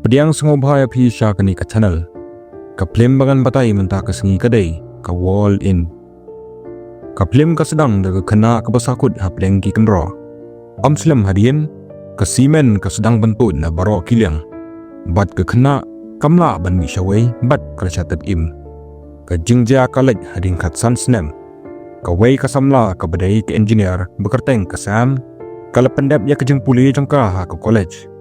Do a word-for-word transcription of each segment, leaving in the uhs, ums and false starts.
Pdiang sngewbha ïa phi sha kane ka channel. Ka phlim ba ngan batai mynta ka sngi ka dei ka Walled In. Ka phlim ka sdang da ka khynnah kaba sahkut hapdeng ki kynroh. Ym slem hadien, ka simen ka sdang ban tuid na baroh ki liang. Bad ka khynnah kam lah ban mih shawei bad ka la shah tep im. Ka jingjia ka leit hadien khatsan snem. Kawei ka samla kaba dei ka engineer ba kyrteng ka Sam, ka la pyndep ïa ka jingpule jong ka ha ka college.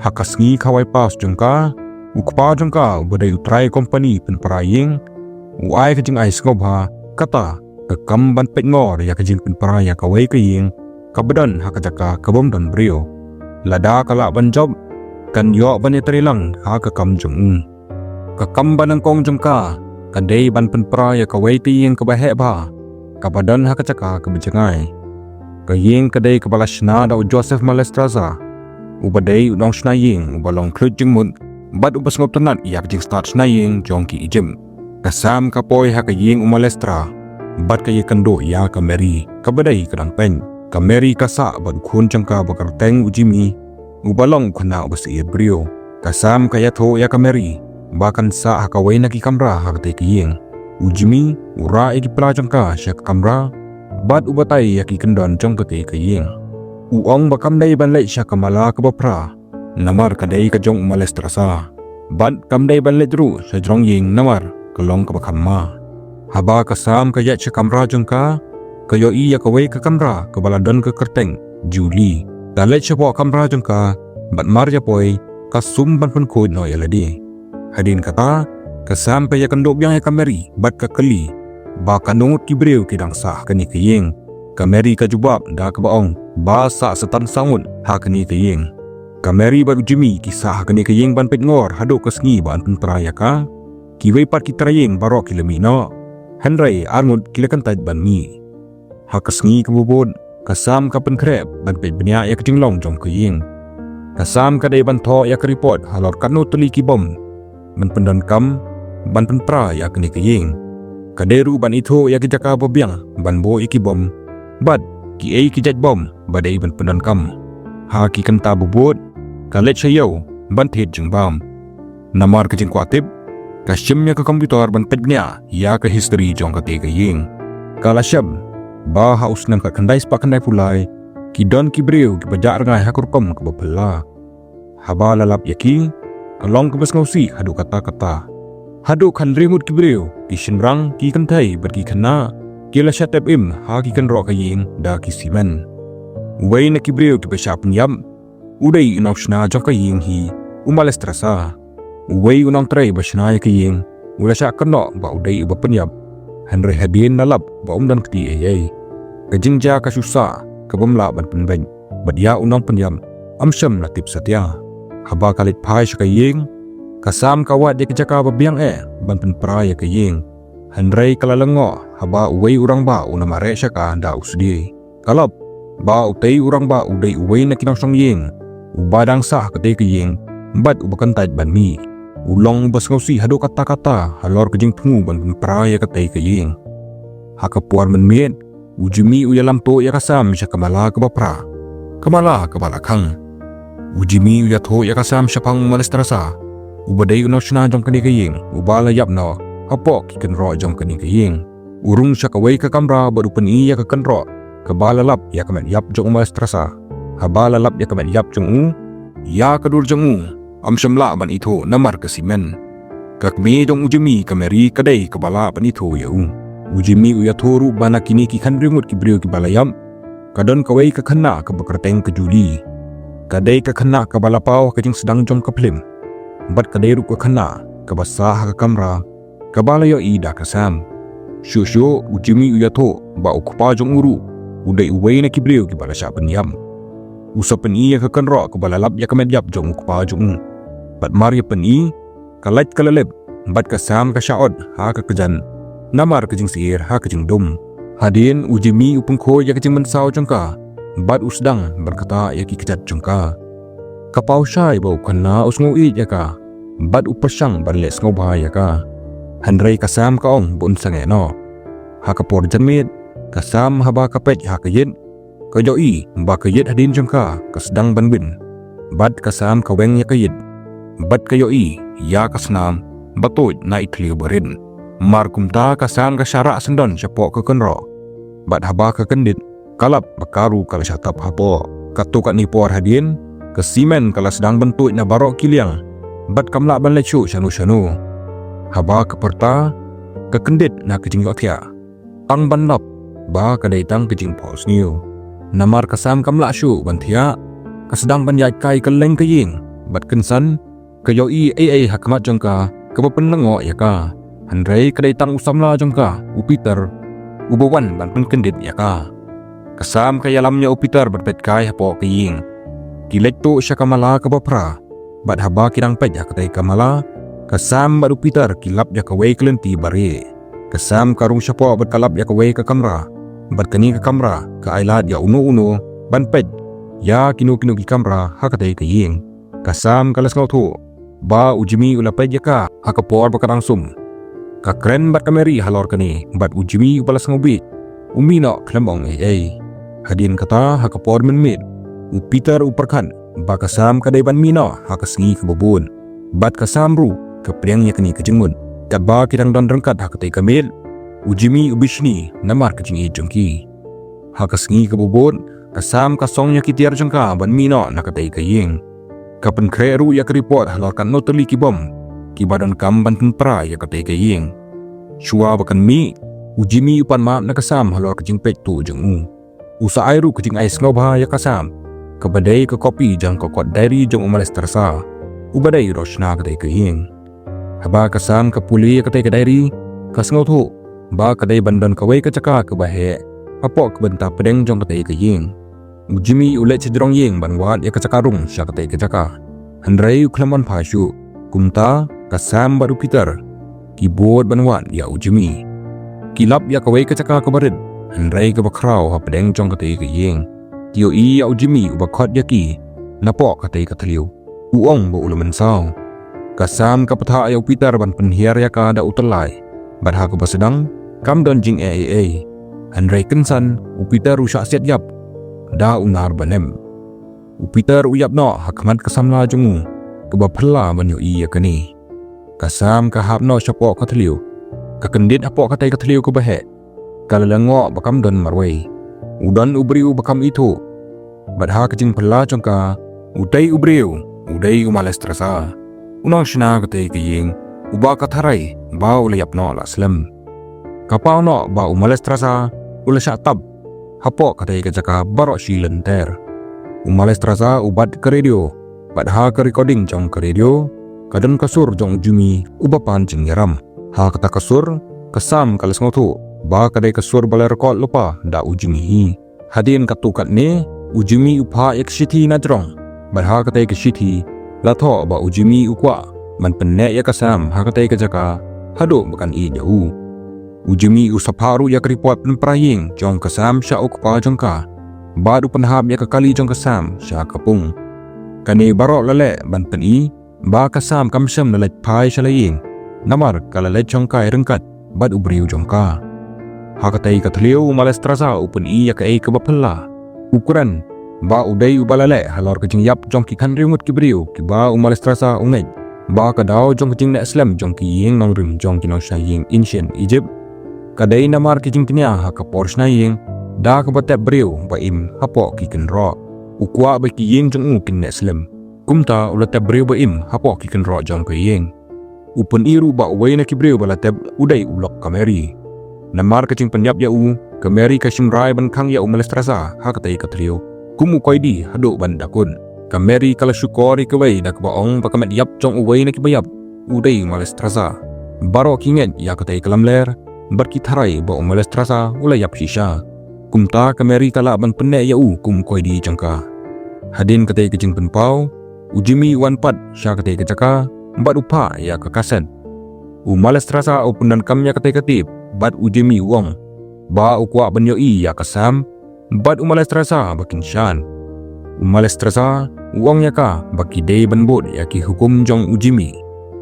Ha ka sngi kawei pass jong ka, u kpa jong ka uba dei u trai kompani pynpra ïing, u ai ka jingai sngewbha, kata ka kam ban peit ngor ïa ka jingpynpra ïa kawei ka ïing kaba don ha ka jaka ka bym don briew. Lada ka lah ban jop, kan ïoh ban ïatrei lang ha ka kam jong u. Ka kam ba nyngkong jong ka ka dei ban pynpra ïa kawei ka ïing kaba heh bha, kaba don ha ka jaka kaba jngai. Ka ïing ka dei kaba la shna da u Joseph Malestraza, uba dei u nongshna ïing uba long khluit jingmut bad uba sngewtynnat ïa ka jingstad shna ïing jong ki Egypt. Ka Sam ka poi ha ka ïing u Malestra bad ka ïakynduh ïa ka Mary, kaba dei ka dang peit. Ka Mary ka sah bad u khun jong ka ba kyrteng u Jimmy, uba long u khynnah uba syier briew. Ka Sam ka ïathuh ïa ka Mary ba kan sah ha kawei na ki kamra ha katei ka ïing. U Jimmy u rah ïa ki pla jong ka sha ka kamra bad u batai ïa ki kyndon jong katei ka ïing. U ong ba kam dei ban leit sha ka mala kaba phra, namar ka dei ka jong u Malestraza. Bad kam dei ban leit ruh sha jrong ïing namar ka long kaba kham ma. Haba ka Sam ka ïaid sha kamra jong ka, ka ïohi ïa kawei ka kamra kaba la don ka kyrteng Julie. Ka leit shapoh kamra jong ka, bad mar ïa poi, ka sum ban pynkhuid noh ïa lade. Hadien kata, ka Sam ka ïakynduh biang ïa ka Mary bad ka kylli ba katno ngut ki briew ki dang sah ha kane ka ïing. Ka Mary ka jubab da kaba ong ba sah sa tang saw ngut ha kane ka ïing. Ka Mary bad u Jimmy ki sah ha kane ka ïing ban peit ngor haduh ka sngi ba yn pynpra ïa ka. Kiwei pat ki trai ïing baroh ki la mih noh, hynrei ar ngut ki la kyntait ban mih. Ha ka sngi kaba bud, ka Sam ka pynkhreh ban peit bniah ïa ka jinglong jong ka ïing. Ka Sam ka dei ban thoh ïa ka report halor katno tylli ki bom ban pyndonkam ban pynpra ïa kane ka ïing. Ka dei ruh ban ithuh ïa ki jaka ba biang ban buh ïa ki bom bad kiei ki jait bom ba dei ban pyndonkam. Ha ki kynta ba bud, ka leit sha ïew ban thied jingbam. Namar ka jingkwah tip, ka shim ïa ka computer ban peit bniah ïa ka history jong katei ka ïing. Ka la shem ba ha u snem khatkhyndai spah khyndaiphew lai, ki don ki briew kiba jah rngai ha ka rukom kaba phylla. Haba la lap ïa ki, ka long kaba sngewsih haduh katta katta. Haduh khathynriew ngut ki briew, ki shynrang, ki kynthei bad ki khynnah, ki la shah tep im ha ki kynroh ka ïing da ki simen. Uwei na ki briew kiba shah pynïap u dei u nongshna jong ka ïing hi, u Malestraza. Uwei u nongtrei ba shna ïa ka ïing u la shah kynnoh ba u dei uba pynïap, hynrei hadien la lap ba um don kti ei ei. Ka jingjia ka shu sah kaba ym lah ban pynbeit, bad ïa u nongpynïap ym shym la tip satia. Haba ka leit phai sha ka ïing, ka Sam ka wad ïa ka jaka ba biang eh ban pynpra ïa ka ïing, hynrei ka la lyngngoh haba uwei u rangbah u la mareh sha ka da u sdieh. Ka lap ba utei u rangbah u dei uwei na ki nongshong ïing uba dang sah ha katei ka ïing bad uba kyntait ban mih. U long uba sngewsih haduh katta katta halor ka jingthmu ban pynpra ïa katei ka ïing. Ha ka por mynmiet, u Jimmy u ïalam tuh ïa ka Sam sha ka mala kaba phra, ka mala kaba la khang. U Jimmy u ïathuh ïa ka Sam shaphang u Malestraza, uba dei u nongshna jong kane ka ïing uba la ïap noh hapoh ki kynroh jong kane ka ïing. U rung sha kawei ka kamra bad u pyni ïa ka kynroh kaba la lap ïa ka met ïap jong u Malestraza. Haba la lap ïa ka met ïap jong u, ïa ka dur jong u ym shym lah ban ithuh namar ka simen. Ka kmie jong u Jimmy, ka Mary, ka dei kaba lah ban ithuh ïa u. U Jimmy u ïathuh ruh ba na kine ki khathynriew ngut ki briew kiba la ïap, ka don kawei ka khynnah kaba kyrteng ka Julie. Ka dei ka khynnah kaba la paw ha ka jingsdang jong ka phlim, bad ka dei ruh ka khynnah kaba sah ha ka kamra kaba la ïohi da ka Sam. Shuh shuh u Jimmy u ïathuh ba u kpa jong u ruh u dei uwei na ki briew kiba la shah pynïap. U sa pyni ïa ka kynroh kaba la lap ïa ka met ïap jong u kpa jong u. Bad mar ïa pyni, ka light ka la lip bad ka Sam ka shah ot ha ka kjat namar ka jingsyier ha ka jingdum. Hadien u Jimmy u pynkhuid ïa ka jingmynsaw jong ka bad u sdang ban ktah ïa ki kjat jong ka. Ka paw shai ba u khynnah u sngew ïeit ïa ka bad u pyrshang ban leh sngewbha ïa ka. Hynrei ka Sam ka ong ba un sangeh noh. Ha ka por janmiet, ka Sam haba ka peit ha ka ïit, ka ïohi ba ka ïit hadien jong ka ka sdang ban win. Bad ka Sam ka weng ïa ka ïit. bad ka ïohi ïa ka snam ba tuid na i thliew barit. Mar kumta ka Sam ka shah rah syndon shapoh ka kynroh, bad haba ka kyndit ka lap ba ka ruh ka la shah tap hapoh. Katto katne por hadien, ka simen ka la sdang ban tuid na baroh ki liang, bad kam lah ban leit shuh shano shano. Haba ka pyrta, ka kyndit na ka jingïohthiah, tang ban lap ba ka dei tang ka jingphohsniew. Namar ka Sam kam lah shuh ban thiah, ka sdang ban ïaid kai kylleng ka ïing bad kynsan, ka ïohi ei ei ha khmat jong ka kaba pynlyngngoh ïa ka. Hynrei ka dei tang u samla jong ka, u Peter, uba wan ban pynkyndit ïa ka. Ka Sam ka ïalam ïa u Peter ban peit kai hapoh ka ïing. Ki leit tuh sha ka mala kaba phra, bad haba ki dang peit ha katei ka mala, ka Sam bad u Peter ki lap ïa kawei ka lynti barieh. Ka Sam ka rung shapoh bad ka lap ïa kawei ka kamra, bad kane ka kamra ka ailad ïa uno uno ban peit ïa kino kino ki kamra ha katei ka ïing. Ka Sam ka la sngewthuh ba u Jimmy u la peit ïa ka ha ka por ba ka dang sum. Ka kren bad ka Mary halor kane, bad u Jimmy uba la sngewbieit, um mih noh khlem ong ei ei. Hadien kata, ha ka por mynmiet, u Peter u pyrkhat ba ka Sam ka dei ban mih noh ha ka sngi kaba bud. Bad ka Sam ruh ka pdiang ïa kane ka jingmut. Katba ki dang don ryngkat ha katei ka miet, u Jimmy u bishni namar ka jingïeit jong ki. Ha ka sngi kaba bud, ka Sam ka song ïa ki tiar jong ka ban mih noh na katei ka ïing. Ka pynkhreh ruh ïa ka report halor katno tylli ki bom kiba donkam ban pynpra ïa katei ka ïing. Shuwa ba kan mih, u Jimmy u pan map na ka Sam halor ka jingpeit tuh jong u. U sa ai ruh ka jingai sngewbha ïa ka Sam, kaba dei ka kopi jong ka kot diary jong u Malestroza, uba dei u dohshna katei ka ïing. Haba ka Sam ka pule ïa katei ka diary, ka sngewthuh ba ka dei ban don kawei ka jaka kaba heh hapoh ka bynta pdeng jong katei ka ïing. U Jimmy u leit sha jrong ïing ban wad ïa ka jaka rung sha katei ka jaka, hynrei u khlem wanphai shuh. Kumta ka Sam bad u Peter ki bud ban wad ïa u Jimmy. Ki lap ïa kawei ka jaka kaba rit, hynrei kaba khraw hapdeng jong katei ka ïing. Ki ïohi ïa u Jimmy uba khot ïa ki napoh katei ka thliew. U ong ba u la mynsaw. Ka Sam ka pyrta ïa u Peter ban pynhiar ïa ka da u tyllai, bad ha kaba sdang kam don jingeh ei ei. Hynrei kynsan u Peter u shah siat ïap da u nar ba nem. U Peter u ïap noh ha khmat ka samla jong u, kaba phylla ban ïohi ïa kane. Ka Sam ka hap noh shapoh ka thliew. Ka kyndit hapoh katei ka thliew kaba heh. Ka la lyngngoh ba kam don marwei. U don u briew ba kam ithuh. Bad ha ka jingphylla jong ka, utei u briew u dei u Malestroza, u nongshna katei ka ïing, uba ka tharai ba u la ïap noh la slem. Ka paw noh ba u Malestroza u la shah tap hapoh katei ka jaka baroh shi lynter. U Malestroza u bat ka radio, bad ha ka recording jong ka radio ka don ka sur jong u Jimmy uba pan jingïaram. Ha kata ka sur, ka Sam ka la sngewthuh ba ka dei ka sur ba la record lypa da u Jimmy hi. Hadien katto katne, u Jimmy u phah ïa ka shithi na jrong, bad ha katei ka shithi la thoh ba u Jimmy u kwah ban pynneh ïa ka Sam ha katei ka jaka haduh ba kan ïeit ïa u. U Jimmy u sa phah ruh ïa ka report pynpra ïing jong ka Sam sha u kpa jong ka, bad u pynhap ïa ka kali jong ka Sam sha ka pung. Kane baroh la leh ban pyni ba ka Sam kam shym la leit phai sha la ïing, namar ka la leit shongkai ryngkat bad u briew jong ka. Ha katei ka thliew u Malestroza u pyni ïa kaei kaba phylla. U kren ba u dei uba la leh halor ka jingïap jong ki khatriew ngut ki briew kiba u Malestroza u ngeit ba ka daw jong ka jingneh slem jong ki ïing nongrim jong ki nongshna ïing ancient Egypt ka dei namar ka jingkñia ha ka por shna ïing da kaba tep briew ba im hapoh ki kynroh. U kwah ba ki ïing jong u kin neh slem. Kumta u la tep briew ba im hapoh ki kynroh jong ka ïing. U pyni ruh ba uwei na ki briew ba la tep u dei u lok ka Mary. Namar ka jingpynïap ïa u, ka Mary ka shim rai ban khang ïa u Malestroza ha katei ka thliew kum u koidi haduh ban da kut. Ka Mary ka la shukor ïa kawei da kaba ong ba ka met ïap jong uwei na kiba ïap u dei u Malestroza. Baroh ki ngeit ïa katei ka lamler, bad ki tharai ba u Malestroza u la ïap shisha. Kumta ka Mary ka lah ban pynneh ïa u kum u koidi jong ka. Hadien katei ka jingpynpaw, u Jimmy u wan pat sha katei ka jaka bad u phah ïa ka kaset. U Malestroza u pyndonkam ïa katei ka tip, bad u Jimmy u ong ba u kwah ban ïohi ïa ka Sam bad u Malestroza ba kin shad. U Malestroza u ong ïa ka ba ki dei ban bud ïa ki hukum jong u Jimmy.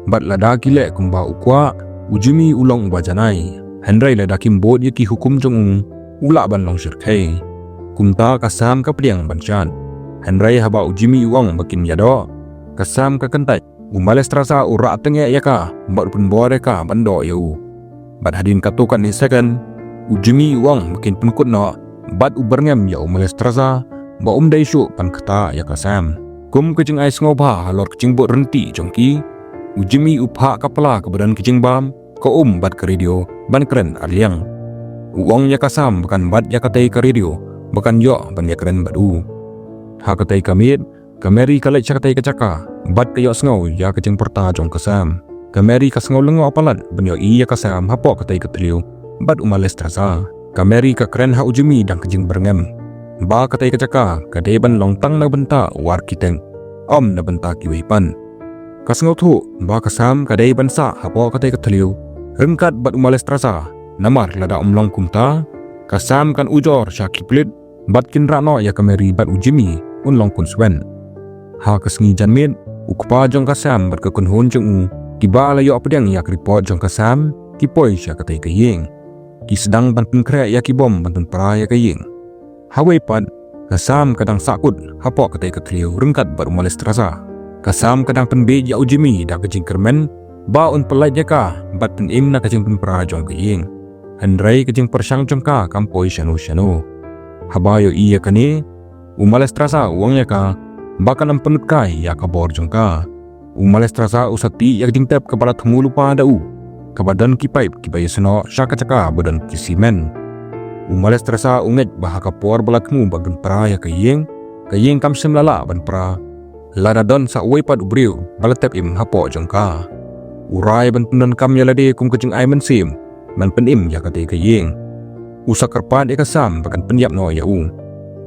Bad lada ki leh kumba u kwah, u Jimmy u long uba janai. Hynrei lada kim bud ïa ki hukum jong u, u lah ban long shyrkhei. Kumta ka Sam ka pdiang ban shad. Hynrei haba u Jimmy u ong ba kin ïadoh, ka Sam ka kyntait U Malestraza u rah tyngeh ïa ka bad u pynbor ïa ka ban doh ïa u. Bad hadien katto katne second, u Jimmy u ong ba kin pynkut noh bad u byrngem ïa u Malestraza ba um dei shuh ban ktah ïa ka Sam. Kum ka jingai sngewbha halor ka jingbud ryntih jong ki, u Jimmy u phah ka pla kaba don ka jingbam, ka um bad ka radio ban kren ar liang. U ong ïa ka Sam ba kan bat ïa katei ka radio ba kan ïoh ban ïakren bad u. Ha katei ka miet, ka Mary ka leit sha katei ka jaka bad ka ïohsngew ïa ka jingpyrta jong ka Sam. Ka Mary ka sngew lyngngoh palat ban ïohi ïa ka Sam hapoh katei ka thliew bad u Malestraza. Ka Mary ka kren ha u Jimmy da ka jingbyrngem ba katei ka jaka ka dei ban long tang na bynta u architect, ym na bynta kiwei pat. Ka sngewthuh ba ka Sam ka dei ban sah hapoh katei ka thliew ryngkat bad u Malestraza, namar lada ym long kumta, ka Sam kan ujor sha ki pulit bad kin rah noh ïa ka Mary bad u Jimmy un long khun swet. Ha ka sngi janmiet, u kpa jong ka Sam bad ka kynhun jong u, kiba la ïoh pdiang ïa ka report jong ka Sam, ki poi sha katei ka ïing. Ki sdang ban pynkhreh ïa ki bom ban pynpra ïa ka ïing. Hawei pat, ka Sam ka dang sahkut hapoh katei ka thliew ryngkat bad u Malestraza. Ka Sam ka dang pynbiej ïa u Jimmy da ka jingkyrmen ba un pyllait ïa ka bad pynim na ka jingpynpra jong ka ïing. Hynrei ka jingpyrshang jong ka kam poi shano shano. Haba ïohi ïa kane, u Malestraza u ong ïa ka ba kan ym pynlut kai ïa ka bor jong ka. U Malestraza u sa tih ïa ka jingtep kaba la thmu lypa da u, kaba don ki paip kiba ïasnoh sha ka jaka ba don ki simen. U Malestraza u ngeit ba ha ka por ba la thmu ban pynpra ïa ka ïing, ka ïing kam shym la lah ban pra lada don sa uwei pat u briew ba la tep im hapoh jong ka. U rai ban pyndonkam ïa lade kum ka jingai mynsiem ban pynim ïa katei ka ïing. U sa kyrpad ïa ka Sam ba kan pynïap noh ïa u.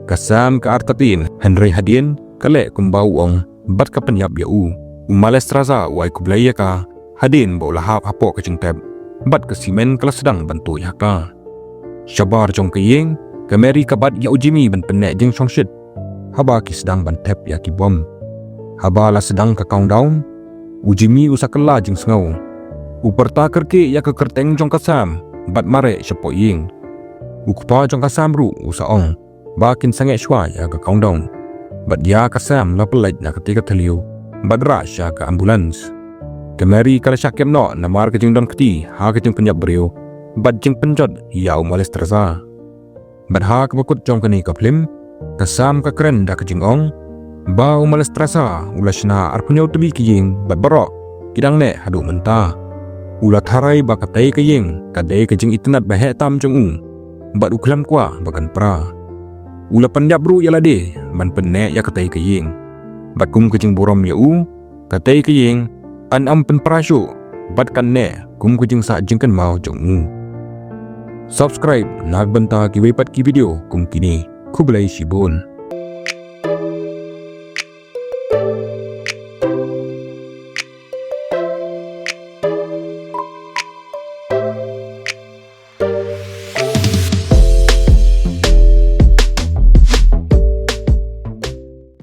Ka Sam ka artatien, hynrei hadien ka leh kumba u ong bad ka pynïap ïa u. U Malestraza u ai khublei ïa ka hadien ba u la hap hapoh ka jingtep bad ka simen ka la sdang ban tuid ha ka. Shabar jong ka ïing, ka Mary ka bat ïa u Jimmy ban pynneh jingshongshit haba ki sdang ban thep ïa ki bom. Haba la sdang ka countdown, u Jimmy u sa kylla jingsngew. U pyrta kyrkieh ïa ka kyrteng jong ka Sam bad mareh shapoh ïing. U kpa jong ka Sam ruh u sa ong ba kin sangeh shuwa ïa ka countdown. Bad ïa ka Sam la pyllait na katei ka thliew bad rah sha ka ambulance. Ka Mary ka la shah kem noh namar ka jingdon kti ha ka jingpynïap briew bad jingpynjot ïa u Malestraza. Bad ha kaba kut jong kane ka phlim, ka Sam ka kren da ka jingong ba u Malestraza u la shna arphew tylli ki ïing bad baroh ki dang neh haduh mynta. U la tharai ba katei ka ïing ka dei ka jingitynnad ba heh tam jong u bad u khlem kwah ba kan pra. U la pynïap ruh ïa lade ban pynneh ïa katei ka ïing. Bad kum ka jingburom ïa u, katei ka ïing kan ym pynpra shuh bad kan neh kum ka jingsah jingkynmaw jong u. Subscribe na ka bynta kiwei pat ki video kum kine. Khublei shibun.